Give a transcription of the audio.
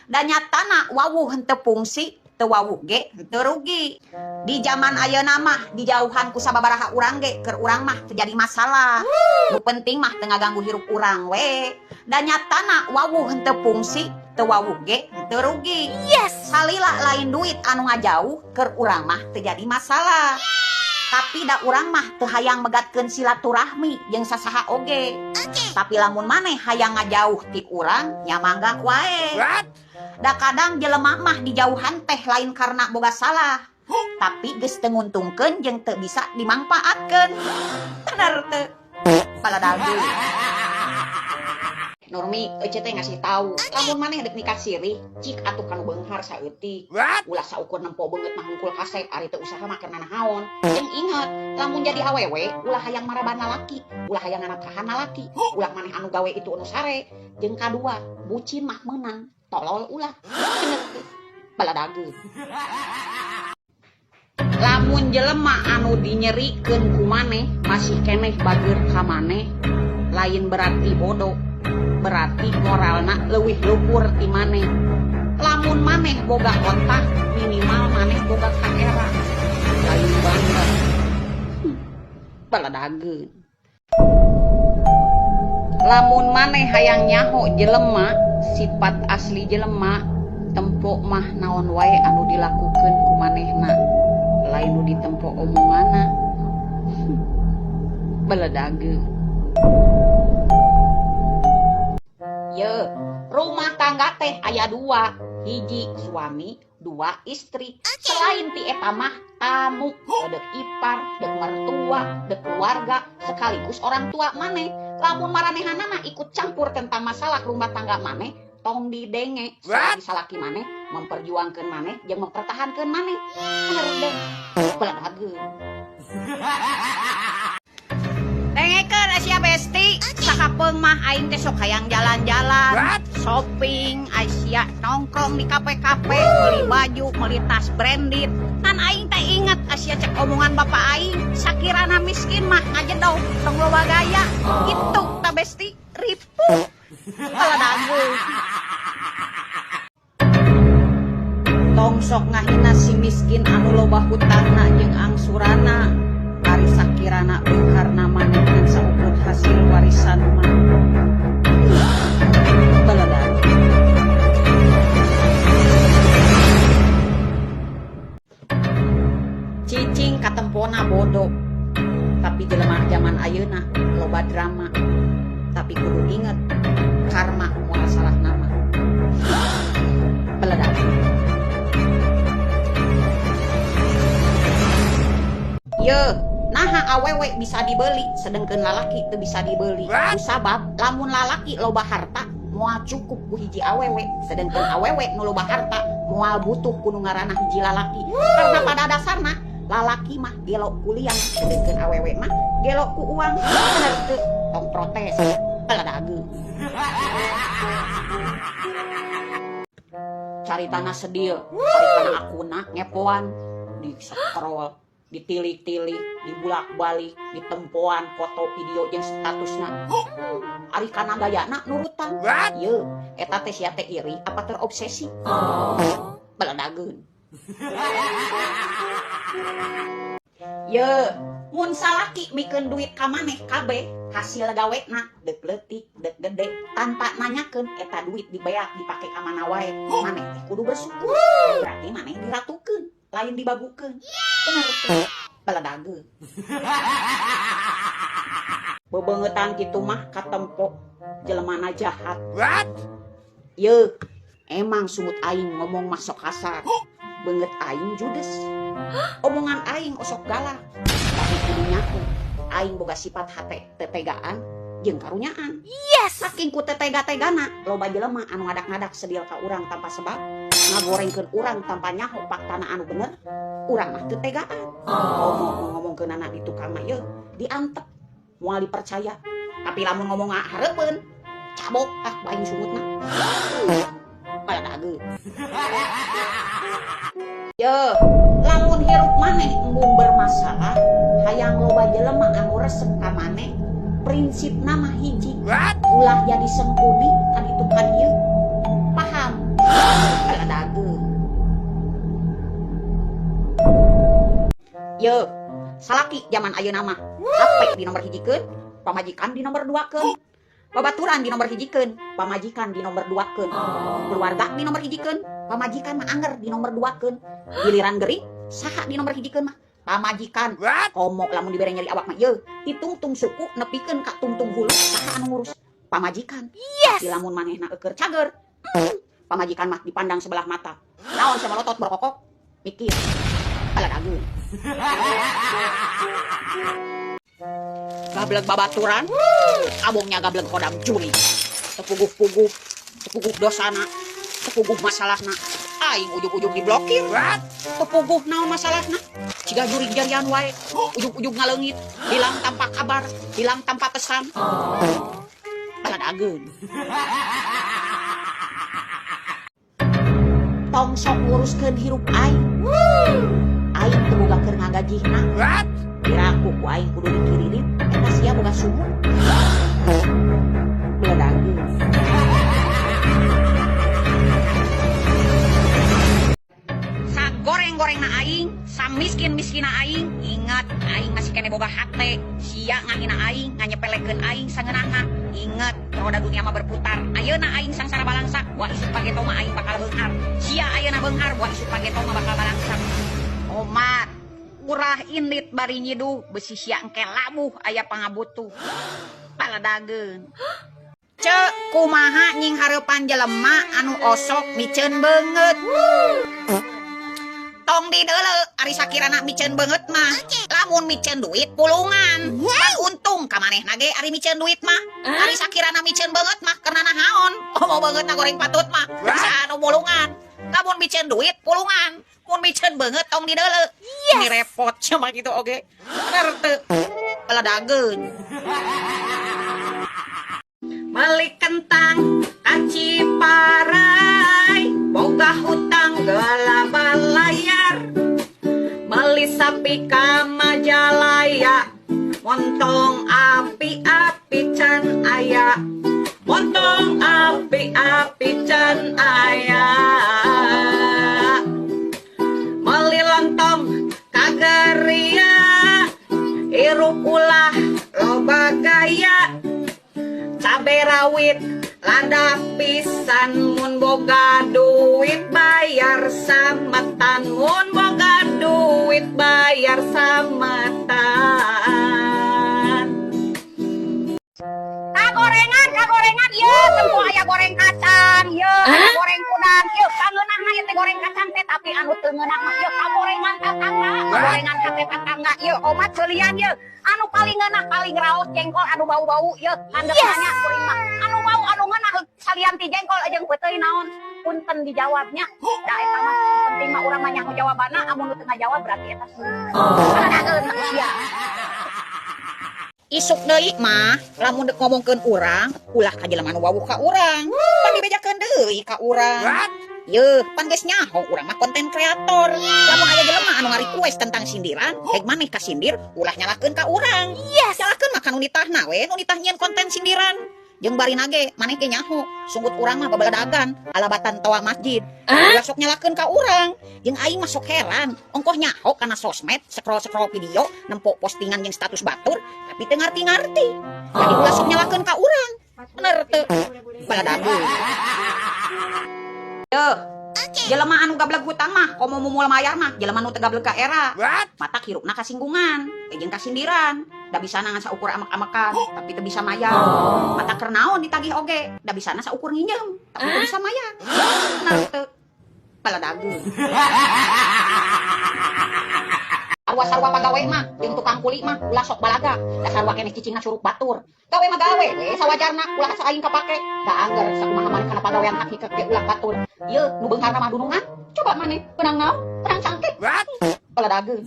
Da nyatana wawuh henteu fungsi, teu wawuh ge henteu rugi. Di zaman ayeuna mah dijauhan ku sababaraha urang ge keur urang mah teu jadi masalah. Nu penting mah teu ngaganggu hirup urang we. Da nyatana wawuh henteu fungsi, teu wawuh ge henteu rugi. Yes. Salila lain duit anu ngajauh keur urang mah teu jadi masalah. Tapi da urang mah teu hayang megatkeun silaturahmi jeung sasaha oge. Tapi lamun maneh hayang ngajauh ti urang nya mangga wae. What? Da kadang jelema mah dijauhan teh lain karena boga salah, tapi geus teu nguntungkeun jeung teu bisa dimangpaatkeun. Bener teu? Baladagu. Nurmi, ece teh ngasih tahu, lamun maneh dek nikah sirih, cik atuh kanu beunghar saeutik. What? Ulah saukur nempo beungeut mah hungkul kasep, ari teu usaha mah keur nanahaon. Jeung inget, lamun jadi awewe, ulah hayang maraban lalaki, ulah hayang nganapkahan lalaki, ulah maneh anu gawe itu anu sare. Jeung kadua, bucin mah meunang, tolol ulah. Bener teu? Baladageun. Lamun jelema anu dinyerikeun ku maneh masih keneh bageur ka maneh, lain berarti bodoh, berarti moralna leuwih luhur ti maneh. Lamun maneh boga otak, minimal maneh boga kaera, lain bangga. Baladageun. Lamun maneh hayang nyaho jelema, sifat asli jelema, tempo mah naon wae anu dilakukeun ku manehna, lain nu ditempo omonganna. Beledageun. Ye, rumah tangga teh aya dua, hiji suami, dua istri. Selain ti eta mah tamu, dek ipar, dek mertua, dek keluarga, sekaligus orang tua maneh. Lamun maranehanana ikut campur tentang masalah rumah tangga maneh, tong didenge. What? Selagi salaki maneh memperjuangkeun maneh jeung mempertahankeun maneh. Bener deh. Beledageun. Dengekeun Asia Besti, sakapeung mah aing teh sok hayang jalan-jalan, What? shopping, Asia nongkrong di kafe-kafe, beli baju, beli tas branded. Ngan aing teh inget Asia cek omongan bapak aing, sakirana miskin mah ngajedog, tong loba gaya. Gitu ta Besti, ripuh. Beledageun. Tong sok ngahina si miskin anu loba hutangna jeung angsurana. Ari sakirana beungharna maneh ngan saukur hasil warisan mah. Beledageun. Cicing katempona bodoh, tapi jelema zaman ayeuna loba drama. Tapi kudu inget, karma moal salah nama. Beledageun. Ye, naha awewe bisa dibeli, sedengkeun lalaki teu bisa dibeli. What? Kusabab lamun lalaki loba harta moal cukup ku hiji awewe, sedengkeun awewe nu loba harta moal butuh ku nu ngaranna hiji lalaki. Karena pada dasarna lalaki mah gelo ku liang, sedengkeun awewe mah gelo ku uang. Bener teu? Tong protes. Beledageun. Cari tanah sedil, cari tanah akuna ngepoan, di scroll, ditilik-tilik, dibulak-balik, ditempoan foto video jeung statusna. Ari kana gayana nurutan. What? Ye, eta teh sia teh iri apa terobsesi? Beledageun. Ye, mun salaki mikeun duit ka maneh kabeh, hasil gawena deuk leutik, deuk gede, tanpa nanyakeun eta duit dibeak dipake ka mana wae, maneh teh kudu bersyukur. Berarti maneh diratukeun, lain dibabukeun. Bener teh. Beledageun. Bebeungetan kitu mah katempo jelemana jahat. What? Ye, emang sungut aing ngomong mah sok kasar. Beungeut aing judes. Omongan aing osok galak. Tapi kudu nyaho, aing boga sifat hate tetegaan jeung karunyaan. Yes. Saking ku tetega-tegana, loba jelema anu ngadak-ngadak sedil ka urang tanpa sebab, ngagorengkeun urang tanpa nyaho faktana anu bener, urang mah teu tegaan. Ngomong ngomongkeun anak di tukang mah ye, diantep, moal dipercaya. Tapi lamun ngomong ngahareupeun, cabok ah aing sungutna. Baladageun. Ye, lamun hirup maneh embung bermasalah, hayang loba jelema anu resep ka maneh, prinsipna mah hiji. What? Ulah jadi sengkuni kan itu kan ieu. Paham? Baladageun. Ye, salaki zaman ayeuna mah HP di nomor hijikeun, pamajikan di nomor duakeun. Babaturan di nomor hijikeun, pamajikan di nomor duakeun. Keluarga di nomor hijikeun, pamajikan mah anger di nomor duakeun. Giliran gering, saha di nomor hijikeun mah? Pamajikan. Komo lamun dibere nyeri awak mah ye, ditungtung suku nepikeun ka tungtung hulu, saha anu ngurus? Pamajikan. Yes. Tapi lamun manehna eueur cager, pamajikan mah dipandang sebelah mata. Naon sia malotot berkokok? Mikir. Baladageun. Gableg babaturan, abongnya gableg kodam juri. Tepuguh-puguh, tepuguh dosana, tepuguh masalahna. Aing ujug-ujug diblokir. Tepuguh naon masalahna? Ciga jurig jarian wae, ujug-ujug ngaleungit, hilang tanpa kabar, hilang tanpa pesan. Baladageun. Tong sok nguruskeun hirup aing. Aing teu boga keur ngagajihna. Piraku ku aing kudu dikiririn, eta sia boga sumur. Baladageun. Sagoreng-gorengna aing, samiskin-miskina aing, ingat aing masih kene boga hate, sia ngahina aing, nganyepelekeun aing sangeunahna. Ingat, roda dunia mah berputar. Ayeuna aing sangsara balangsak, buah isuk pageto mah aing bakal beunghar. Sia ayeuna beunghar, buah isuk pageto mah bakal balangsak. Omat, urah indit bari nyiduh, besi sia engke labuh aya pangabutuh. Baladageun. Cek kumaha nying hareupan jelema anu osok miceun beungeut. Tong dideuleu ari sakirana miceun beungeut mah. Lamun miceun duit pulungan. Pan untung ka manehna ge ari miceun duit mah. Ari sakirana miceun beungeut mah keur nanahaon. Komo beungeutna goreng patut mah. Bisa anu pulungan. Lamun miceun duit pulungan. Mun miceun beungeut tong dideuleu. Ini repot cuma gitu oge. Bener teu? Baladageun. Meuli kentang ka Ciparai, boga hutang gelaba layar. Meuli sapi ka Majalaya, montong api-api can aya. Montong api-api can aya. Meuli lontong ka Geria, hirup ulah loba gaya. Cabe rawit lada pisan, mun boga duit bayar sametan, mun boga duit bayar sametan. Kagorengan, kagorengan, ieu tempo aya goreng kacang, ieu aya goreng kudang, ieu kangeunahna ieu teh goreng kacang teh, tapi anu teu ngeunah mah ieu kagorengan tatangga, kagorengan ka teh tatangga, ieu omat seulian ieu. Anu paling ngeunah paling raos jengkol anu bau-bau ieu mandek nanya kuring mah. Anu bau anu ngeunah salian ti jengkol jeung peuteuy naon? Punten dijawabnya. Da eta mah penting mah urang mah nyaho jawabanna, amun nu teu ngajawab berarti eta sulit. Sia. Isuk deui mah lamun deuk ngomongkeun urang, ulah ka jelema nu wawuh ka urang. Pan dibejakeun deui ka urang. Yeuh, pan geus nyaho urang mah konten kreator. Lamun aya jelema anu ngarequest tentang sindiran, rek maneh kasindir, ulah nyalahkeun ka urang. Nyalahkeun mah ka nu nitahna we, nu nitah nyieun konten sindiran. Jeung barina ge maneh ge nyaho, sunggut urang mah babeladagan, alabatan toa masjid. Ulah sok nyalahkeun ka urang. Jeung aing mah sok heran, ongkoh nyaho kana sosmed, scroll-scroll video, nempo postingan jeung status batur, tapi teu ngarti-ngarti. Jadi ulah sok nyalahkeun ka urang. Bener teu? Baladageun. Yeuh, jelema anu gableg hutang mah, komo mumul mayar mah, jelema nu teu gableg ka era. Matak hirupna kasinggungan, jeung kasindiran. Da bisana ngan saukur amek-amekan, tapi teu bisa mayar. Mata keur naon ditagih oge, da bisana saukur nginjem, tapi teu bisa mayar. Bener teu? Baladageun. Sarua-sarua pagawe mah, jeung tukang kuli mah ulah sok balaga. Da sarua keneh cicingna surup batur. Gawe mah gawe we sawajarna, ulah asa aing kapake. Da angger sakumaha maneh kana pagawean hakikek ge ulah batur. Ieu nu beungharna mah dunungan, coba maneh beunang naon? Beunang cangkek. Baladageun.